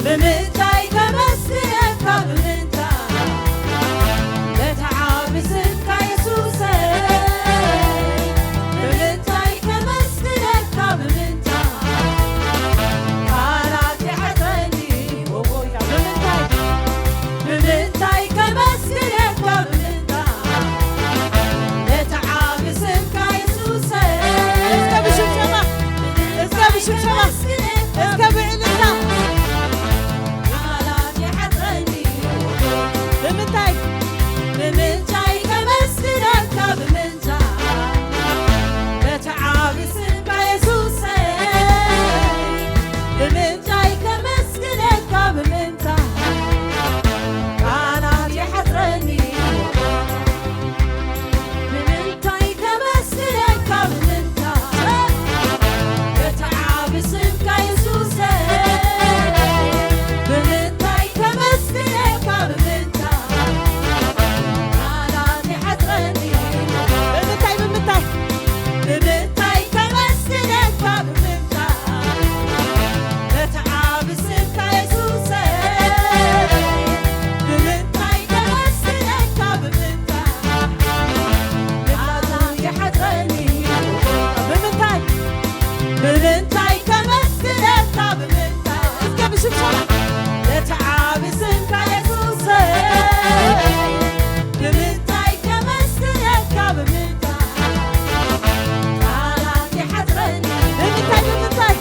ብምንታይ ከመስግነካ ብምንታይ ነቲ ዓቢ ስምካ የሱሰይ ብምንታይ ከመስግነካ ብምንታይ ቃላት ይሓጽረኒ ኦጎይታ ብምንታይ ብምንታይ ከመስግነካ ብምንታይ ነቲ ዓቢ ስምካ የሱሰይ እስከ ብሽብሸባ እስከ ብሽብሸባ እስከ ብዕልልታ ቃላት ይሓጽረኒ ብምንታይ ብምንታይ ከመስግነካ ብምንታይ ነቲ ዓቢ ስምካ የሱሰይ ብምንታይ ከመስግነካ ብምንታይ ቃላት ይሓጽረኒ ብምንታይ ከመስግነካ ብምንታይ ነቲ ዓቢ ስምካ የሱሰይ ብምንታይ ከመስግነካ ብምንታይ ቃላት ይሓጽረኒ ብምንታይ ብምንታይ ብምንታይ ከመስግነካ ብምንታይ ነቲ ዓቢ ስምካ የሱሰይ ብምንታይ ከመስግነካ ብምንታይ ቃላት ይሓጽረኒ ብምንታይ ብምንታይ ከመስግነካ ብምንታይ እስከ ብሽብሸባ ነቲ ዓቢ ስምካ የሱሰይ ብምንታይ ከመስግነካ ብምንታይ ቃላት ይሓጽረኒ ብምንታይ ብምንታይ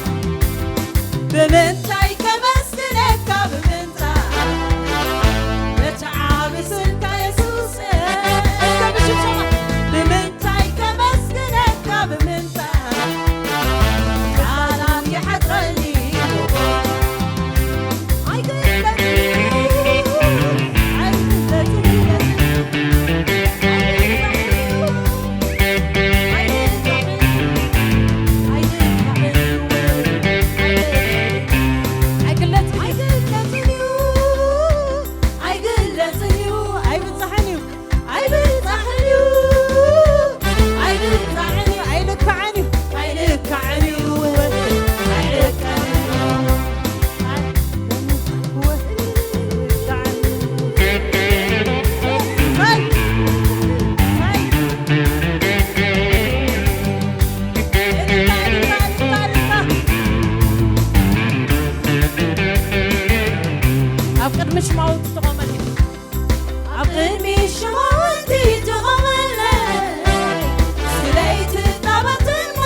ብምንታይ ከመስግነካ ብምንታይ ነቲ ዓቢ ስምካ የሱሰይ እስከ ብሽብሸባ ብምንታይ ከመስግነካ ብምንታይ ቃላት ይሓጽረኒ ኣይግለጽን እዩ ኣይግለጽን እዩ ኣይግለጽን እዩ ኣይብጻሕን እዩ ኣይብጻሕን እዩ ኣይብጻሕን እዩ ኣይልካዕን እዩ ኣይልካዕን እዩ ኣይልካዕን እዩ ኣብ ቅድሚ ሽማውቲ ትቖመ ኣብ ቅድሚ ሽማውንቲ ትቖመለይ ስለይቲ ጣባትና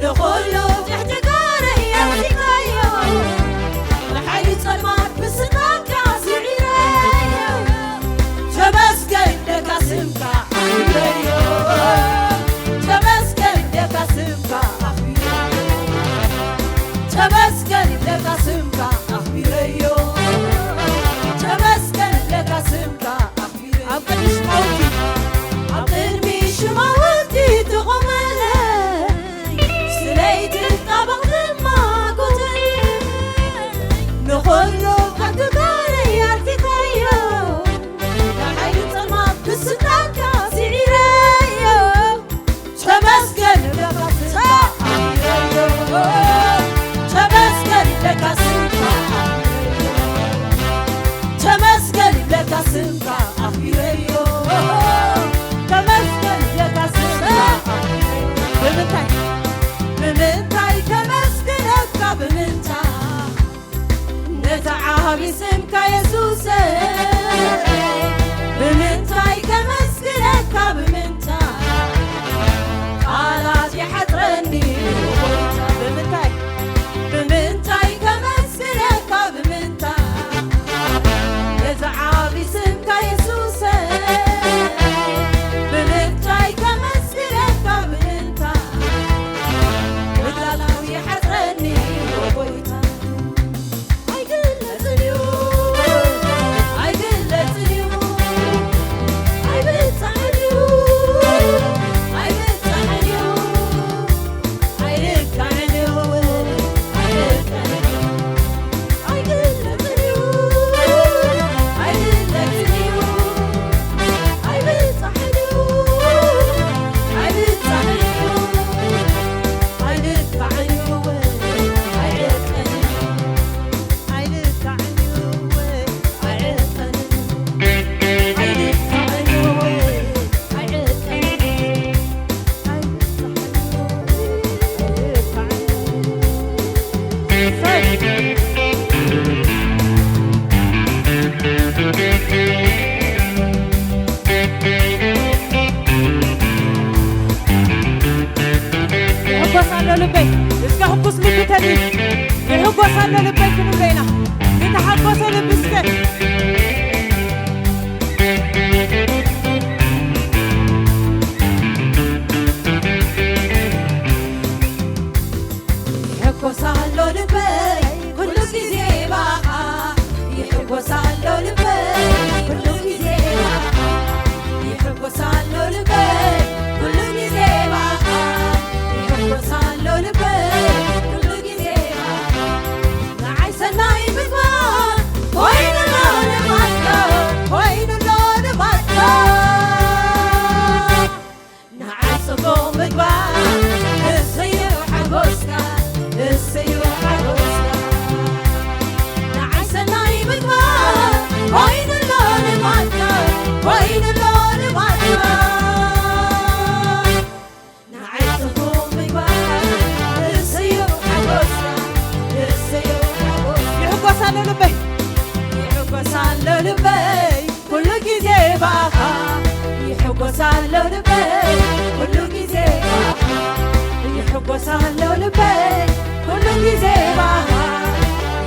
ንኹሉ ትሕቲ ጋረይ ኣርሲካዮ ንሓይሊ ጸልማት ብስናካ ስዒረዮ ተመስገን ለካ ስምካ ኣኽቢረዮ ተመስገን ለካ ስምካ ኣኽቢረዮ ተመስገን ለካ ስምካ ኣኽቢረዮ ተመስገን ለካ ስምካ ኣኽቢረዮ ኣብ ቅድሚ ሽማውቲ ኣብ ቅድሚ ሽማውቲ ትቖመለይ ስለይቲ ጣበቕ ድማ ጎተለይ ንኹሉ ኣትካለይ ኣርቲካዮ ንሓይሊ ጸልማት ብስልጣንካ ስዒረዮ ተመስገን ለካ ስምካ ኣኽቢረዮ ተመስገን ለካ ስምካ ኣኽቢረዮ ተመስገን ለካ ስምካ ኣኽቢረዮ ተመስገን ለካ ስምካ ኣኽቢረዮ ብምንታይ ብምንታይ ከመስግነካ ብምንታይ ነቲ ዓቢ ስምካ የሱሰይ ብምንታይ ከመስግነካ ብምንታይ ቃላት ይሓጽረኒ ብምንታይ ብምንታይ ከመስግነካ ብምንታይ ነቲ ዓቢ ስምካ የሱሰይ ብምንታይ ከመስግነካ ብምንታይ ቃላት ይሓጽረኒ ጎይታ ኣይግለጽን እዩ ይሕጎስ ኣሎ ልበይ። እስከ ሕጉስ ልቢ ተልዩ። ይሕጎስ ኣሎ ልበይ ክንብሎ ኢና። ዝተሓጎሰ ልቢ እስከ። ይሕጎስ ኣሎ ልበይ ኩሉ ግዜ ባኻ። ይሕጎስ ኣሎ ልበይ ኩሉ ግዜ ባኻ። ይሕጎስ ኣሎ ልበይ ኩሉ ግዜ ባኻ። ይሕጎስ ኣሎ ልበይ ኩሉ ግዜ ባኻ። ንዓይ ሰናይ ምግባር ኮይኑሎ ልማድካ፣ ኮይኑሎ ልማድካ። ንዓይ ጽቡቕ ምግባር እሰዩ ሓጎስካ፣ እሰዩ ሓጎስካ። ንዓይ ሰናይ ምግባር ኮይኑሎ ልማድካ፣ ኮይኑሎ ልማድካ። ንዓይ ጽቡቕ ምግባር እሰዩ ሓጎስካ፣ እሰዩ ሓጎስካ። ይሕጎስ ኣሎ ልበይ፣ ይሕጎስ ኣሎ ልበይ። ኩሉ ግዜ ባኻ ይሕጎስ ኣሎ ልበይ፣ ኩሉ ግዜ ባኻ ይሕጎስ ኣሎ ልበይ፣ ኩሉ ግዜ ባኻ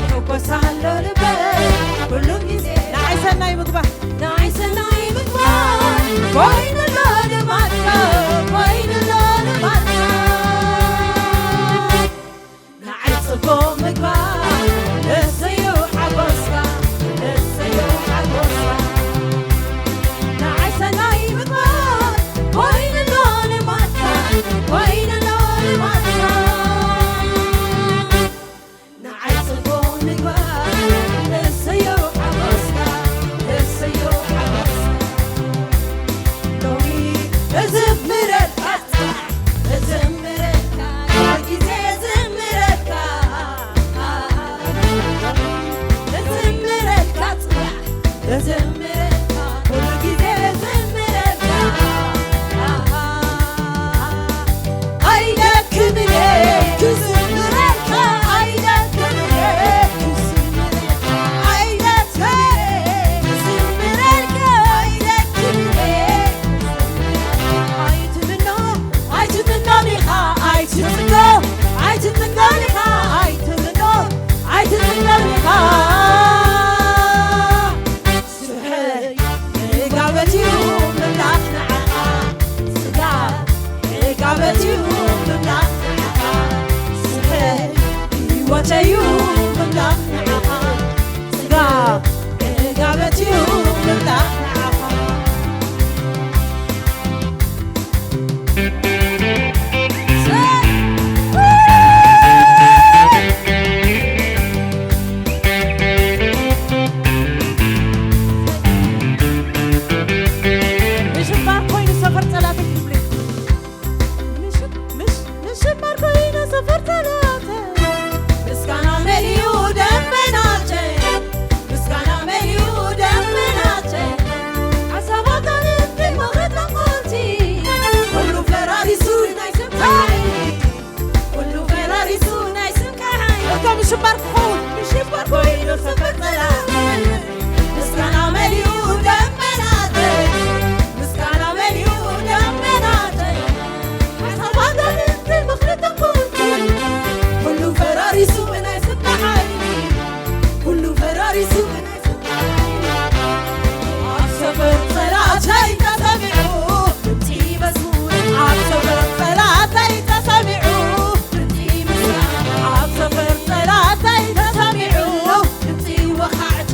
ይሕጎስ ኣሎ ልበይ፣ ኩሉ ግዜ። ንዓይ ሰናይ ምግባር፣ ንዓይ ሰናይ ምግባር ኮይኑሎ ልማድካ፣ ኮይኑሎ ልማድካ። ንዓይ ጽቡቕ ምግባር እሰዩ ሓጎስካ፣ እሰዩ ሓጎስካ። ንዓይ ሰናይ ምግባር ኮይኑሎ ልማድካ፣ ኮይኑሎ ልማድካ። ንዓይ ጽቡቕ ምግባር እሰዩ ሓጎስካ፣ እሰዩ ሓጎስካ። ሎሚ እዝምረልካ ጽባሕ፣ እዝምረልካ፣ ኩሉ ግዜ እዝምረልካ፣ እዝምረልካ ጽባሕ፣ እዝምረልካ፣ ኩሉ ግዜ እዝምረልካ። ኣይደክምን እየ ክዝምረልካ፣ ኣይደክምን እየ ክዝምረልካ፣ ኣይደክምን እየ ክዝምረልካ፣ ኣይደክምን እየ። ኣይትምኖ፣ ኣይትምኖ ዲኻ፣ ኣይትምኖ፣ ኣይትምኖ ዲኻ፣ ኣይትምኖ፣ ኣይትምኖ ዲኻ። ስርሐይ ዕጋበት እዩ ምምላኽ ንዓኻ፣ ስጋ ዕጋበት እዩ ምምላኽ ንዓኻ። ስርሐይ ህይወተይ እዩ ምምላኽ ንዓኻ፣ ስጋ ዕጋበት እዩ ምምላኽ ንዓኻ። ምሽባር ኮይኑ ሰፈር ጸላተይ ትብለይ። ምሽ-፣ ምሽ-፣ ምሽባር ኮይኑ ሰፈር ጸላተይ። ምስጋና መሊኡ ደመናተይ። ምስጋና መሊኡ ደመናተይ። ሓሳባተን እንተይመኽረታ ኮንቲ። ኩሉ ፈራሪሱ ናይ ስምካ ዓይኒ። ኩሉ ፈራሪሱ ናይ ስምካ ዓይኒ። እቶም ምሽባር ክኸውን። ምሽባር ኮይኑ ሰፈር ጸላተይ። ምስጋና መሊኡ ደመናተይ። ምስጋና መሊኡ ደመናተይ። ሓሳባተን እንተይመኽረታ ኮንቲ። ኩሉ ፈራሪሱ ናይ ስምካ ዓይኒ። ኩሉ ፈራሪሱ ናይ ስምካ ዓይኒ። ኣብ ሰፈር ጸላተይ ተሰሚዑ ድምጺ መዝሙር። ኣብ ሰፈር ጸላተይ ተሰሚዑ ድምጺ ምስጋና። ኣብ ሰፈር ጸላተይ ተሰሚዑ ድምጺ ወኻዕታ።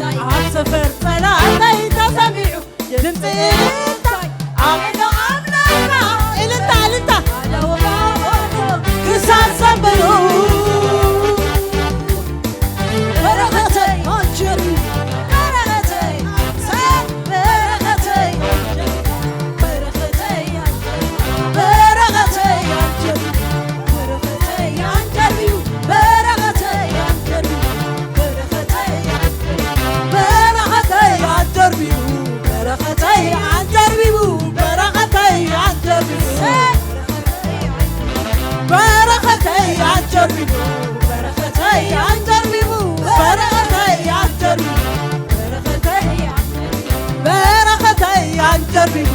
ደርቢቡ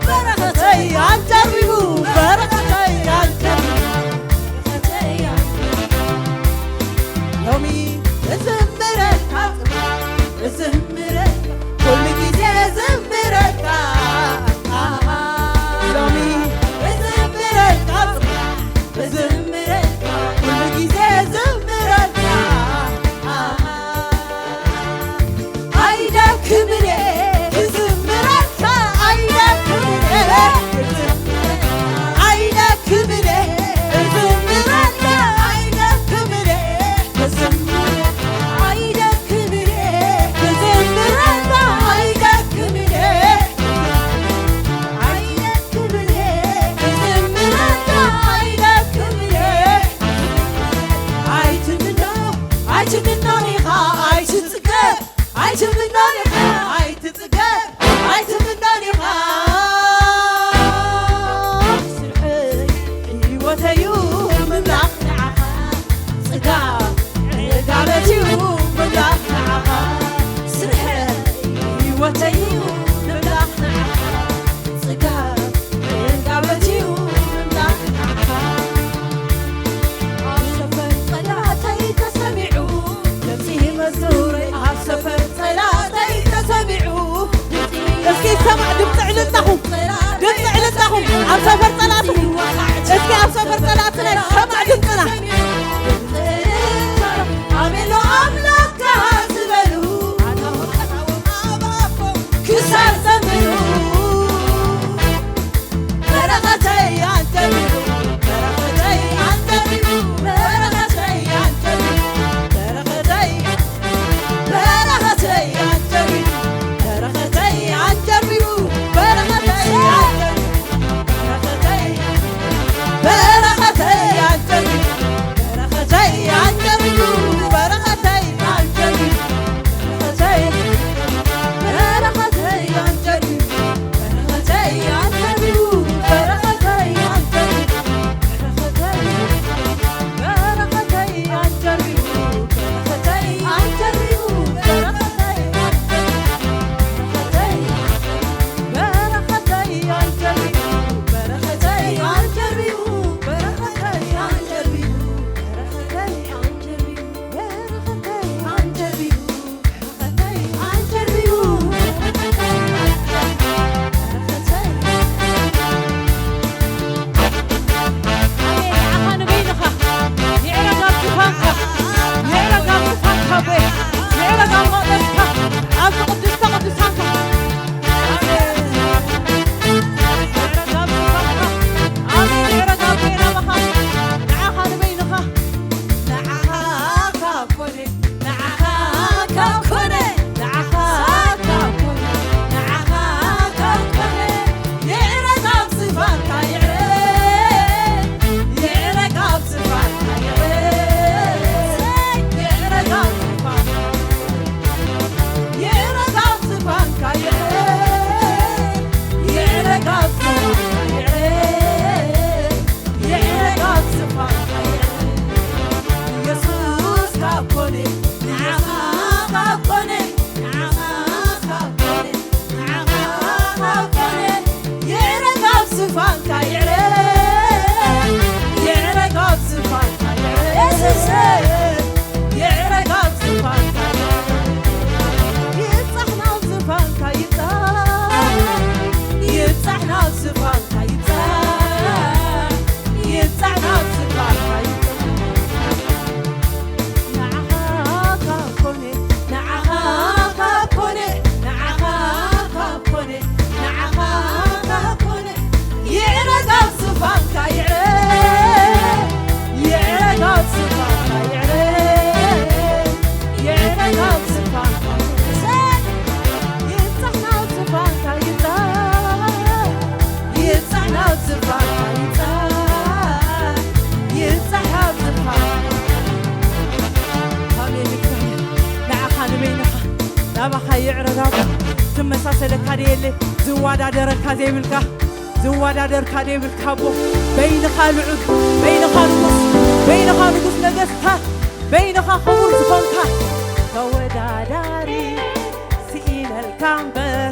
በረኸተይ ኣንደርቢቡ በረኸተይ ኣንደርቢቡ በረኸተይ ኣንደርቢቡ ሎሚ እዝምረልካ እዝምረልካ ኩሉ ግዜ እዝምረልካ ሎሚ እዝምረልካ እዝምረልካ ኩሉ ግዜ እዝምረልካ ኣይደክምን ክዝምረልካ ኣይደክምን ኣይደክምን ክዝምረልካ ኣይደክምን ክዝምረልካ ኣይደክምን ክዝምረልካ ኣይደክምን ኣይደክምን ክዝምረልካ ኣይደክምን ኣይትምኖ ኣይትምኖ ኢኻ ኣይትጽገብ ኣይትምኖን ኢኻ ኣይትጽገብ ኣይትምኖን ኢኻ ስርሐይ ህይወተዩ ምምላኽ ንዓኻ ጽጋብ ዕጋበትዩ ምምላኽ ንዓኻ ስርሐይ ህይወተዩ ምምላኽ ንዓኻ ጽጋብ ዕጋበትዩ ምምላኽ ንዓኻ ኣብ ሰፈር ጸላእተይ ተሰሚዑ ድምጺ መዝሙረይ ኣብ ሰፈር ጸላእተይ ተሰሚዑ ድምጺ እስኪ ይሰማዕ ድምፂ ዕልልታኹም ድምፂ ዕልልታኹም ኣብ ሰፈር ጸላእትኹም እስኪ ኣብ ሰፈር ጸላእትና ይሰማዕ ድምፅና ኣቤሎ ኣምላካ ዝበሉ ክሳር ዘምሩ በረኸተይ ኣንደርቢቡ በረኸተይ ኣንደርቢቡ በረኸተይ ኣንደርቢቡ በረኸተይ በረኸተይ ኣንደርቢቡ በረኸተይ ኣንደርቢቡ በረኸተይ ኣንደርቢቡ በረኸተይ በረኸተይ ኣንደርቢቡ በረኸተይ ኣንደርቢቡ ዝወዳደረካ ዘይብልካ ዝወዳደርካ ዘይብልካ ኣቦ በይንኻ ልዑል በይንኻ ንጉስ በይንኻ ንጉስ ነገስታት በይንኻ ክቡር ዝኾንካ ተወዳዳሪ ስኢነልካ እምበር